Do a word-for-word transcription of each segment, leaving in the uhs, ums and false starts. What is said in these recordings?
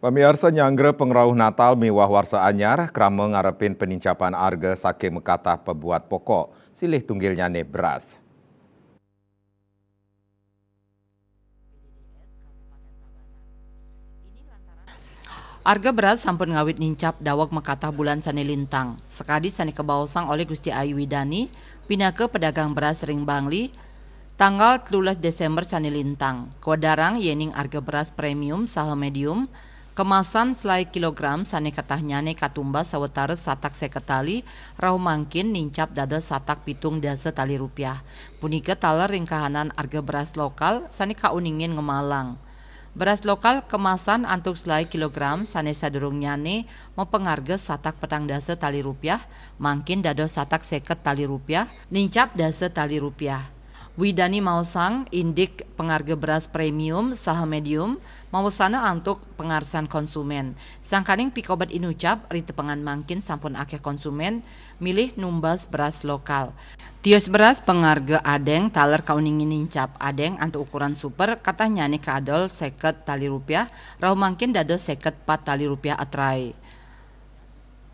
Pamiarsa, nyanggra pangrauh Natal miwah Warsa Anyar, krama ngarepin panincapan arga saking makatah pabuat pokok, silih tunggilnyane beras. Arga beras sampun ngawit nincap daweg makatah bulan sane lintang. Sakadi sane kabaosang olih Gusti Ayu Widani, pinaka pedagang beras ring Bangli, tanggal telulas Desember sane lintang. Kawedarang yening arga beras premium saha medium kemasan selai kilogram sane katahnyane katumbas sawatara satak seket tali, rauh mangkin nincap dados satak pitung dasa tali rupiah. Punika taler ring kahanan arga beras lokal sane kauningin ngemalang. Beras lokal kemasan antuk selai kilogram sane sadurungnyane mapangarga satak petang dasa tali rupiah, mangkin dados satak seket tali rupiah, nincap dasa tali rupiah. Widani maosang indik pangarga beras premium saha medium mawasana antuk pangarsan konsumen. Sangkaning pikobet inucap, ritepengan mangkin sampun akeh konsumen milih numbas beras lokal. Tios beras pangarga adeng taler kauningin nincap adeng antuk ukuran super, katahnyane kaadol seket tali rupiah, rauh mangkin dados seket pat tali rupiah atrai.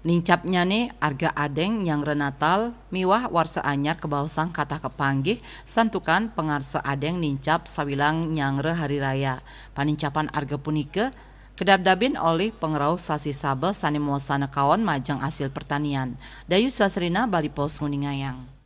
Nincapnyane arga adeng nyanggra Natal miwah Warsa Anyar kabaosang katah kapanggih, santukan pangarsa adeng nincap sawilang nyanggra Hari Raya. Panincapan arga punika kadabdabin olih pangrauh sasi Saba sane mawasana kaon majeng asil pertanian. Dayu Swasrina, Bali Post, nguningayang.